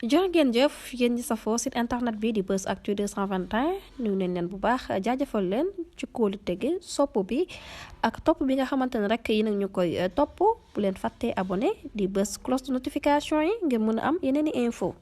jërë ngeen jëf yéen ñi safoo site internet bi di Buzz Actu 221 nuyu nañ leen bu baax jaajëfal leen ci kóolu tege sopp bi ak topp bi nga xamante ne rek yi nag ñu koy topp bu leen fàttee abonné di bës cloche de notification yi ngir mën a am yeneen i info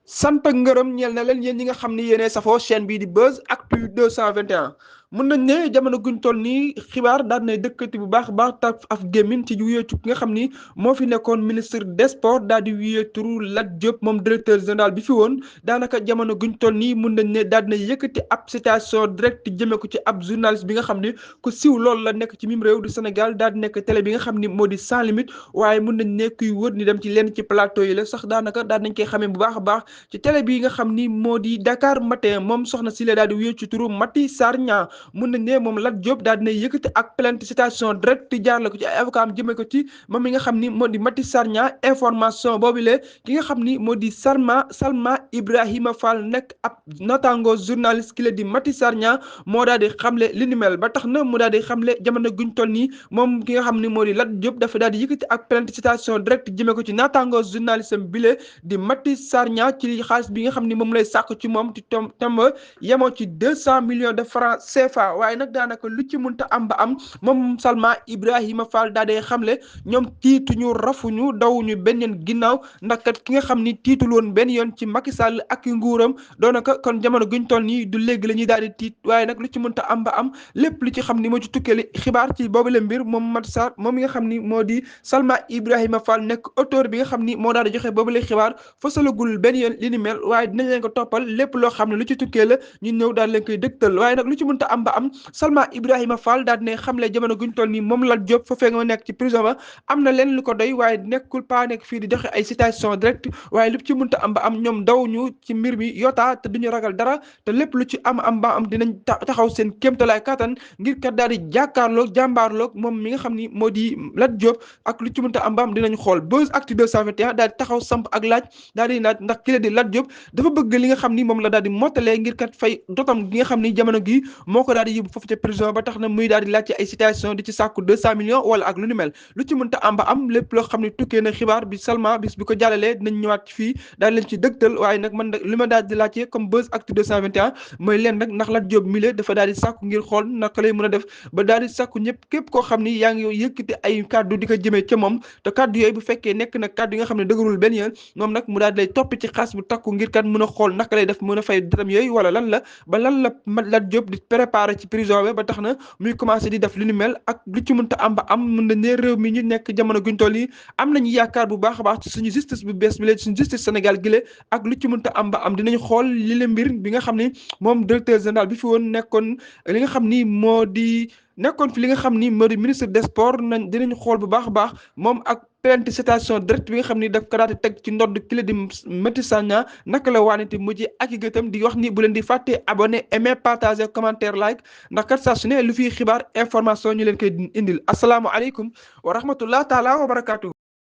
sant ak ngërëm ñeel na leen yéen ñi nga xam ni yéenee safoo chaîne bii di Buzz Actu 221 mën nañ ne jamono guñ toll nii xibaar daan nay dëkkati bu baax baax taf af gémmin ci wuyee ki nga xam ni moo fi nekkoon ministre des sports daal di wuyee turu Lat Diop moom directeur général bi fi woon daanaka jamono guñ toll nii mën nañ ne daal na yëkkati ab citation direct jëmee ko ci ab journaliste bi nga xam ni ku siw loolu la nekk ci mim réew du Sénégal daal di nekk télé bi nga xam ni moo di sans limite waaye mën nañ ne kuy wër ni dem ci lenn ci plateau yi la sax daanaka daal nañ koy xamee bu baax a baax ci télé bi nga xam ni moo di Dakar Matin moom soxna si la daal di wuyee ci turu Mati Sarr Niang mun nañ ne moom Lat Diop daal dina yëkkati ak plainte citation direct jaar la ko ci ay avocat am jëmee ko ci moom mi nga xam ni moo di Mati Sarr Niang information boobu le ki nga xam ni moo di Salma Ibrahima Fall nekk ab natango journaliste ki la di Mati Sarr Niang moo daal di xamle li ni mel ba tax na mu daal di xamle jamono guñ toll nii moom ki nga xam ni moo di Lat Diop dafa daal di yëkkati ak plainte citation direct jëmee ko ci natango journaliste am bile di Mati Sarr Niang ci xaalis bi nga xam ni moom lay sàkk ci moom ci tomb yemoo ci 200 millions de francs CFA waaye nag daanaka lu ci mënta am ba am moom Salma Ibrahima Fall daa dee xamle ñoom tiituñu rafuñu dawuñu benn yoon ginnaaw ndax kat ki nga xam ni tiitul woon benn yoon ci Macky Sall ak nguuram doonaka kon jamono guñ toll nii du léegi la ñuy daal di tiit waaye nag lu ci mënta am ba am lépp lu ci xam ni moo ci tukkee xibaar ci boobu la mbir moom Mat Sarr moom mi nga xam ni moo di Salma Ibrahima Fall nekk auteur bi nga xam ni moo daal di joxe boobu la xibaar fasalagul benn yoon li ni mel waaye dinañ leen ko toppal lépp loo xam ne lu ci tukkee la ñu ñëw daal leen koy dëgtal waaye nag lu ci mënta am ba am Salma Ibrahima Fall daal dina xamle jamono guñ toll nii moom Lat Diop foofee nga nekk ci prison ba am na leen lu ko doy waaye nekkul pas nekk fii di joxe ay citation direct waaye lu ci mënta am ba am ñoom daw ñu ci mbir mi yotaa te duñu ragal dara te lépp lu ci am ba am dinañ taxaw seen kéemtalaay kattan ngir kat daal di jàkkaarloog jàmbaarloog moom mi nga xam ni moo di Lat Diop ak lu ci mënta am ba am dinañ xool Buzz Actu 221 daal di taxaw samp ak laaj daal di laaj ndax ki la di Lat Diop dafa bëgg li nga xam ni moom la daal di mottalee ngir kat fay dotam gi nga xam ni jamono gi moo ko daal di yóbbu foofu ca prison ba tax na muy daal di laajte ay citation di ci sàkku 200 millions wala ak lu ni mel lu ci mënta am ba am lépp loo xam ne tukkee na xibaar bi Salma bis bi ko jàllalee dinañ ñëwaat fii daal leen ci dëgtal waaye nag man li ma daal di laajte comme Buzz Actu 221 mooy leen nag ndax Lat Diop mile dafa daal di sàkku ngir xool naka lay mën a def ba daal di sàkku ñëpp képp koo xam ni yaa ngi yëkkati ay kàddu di ko jëmee ca moom te kàddu yooyu bu fekkee nekk na kàddu yi nga xam ne dëgërul benn yoon moom nag mu daal di lay topp ci xaas bu takku ngir kat mën a xool naka lay def mën a fay dërëm yooyu wala lan la ba lan la Lat Diop di préparé ci prison bi ba tax na muy commencé di def lu ni mel ak lu ci mënta am ba am mën na ne réew mi ñu nekk jamono guñ toll yi am nañu yaakaar bu baax a baax ci suñu justice bu bees bi leen suñu justice Sénégal gi ak lu ci mënta am ba am dinañ xool li la mbir bi nga xam ni moom directeur général bi fi woon nekkoon li nga xam ni moo di nekkoon fi li nga xam ni moo di ministre des sports nañ dinañ xool bu baax a baax moom ak plainte citation direct bi nga xam ni daf ko daal di teg ci ndodd ki la di Mati Sagna naka la waanete mujj ak i gëtam di wax ni bu leen di fàtte abonné aimer partager commentaire like ndax kat saa su ne lu fiy xibaar information ñu leen koy indil asalaamualeykum wa rahmatullah taala wa barakaatu.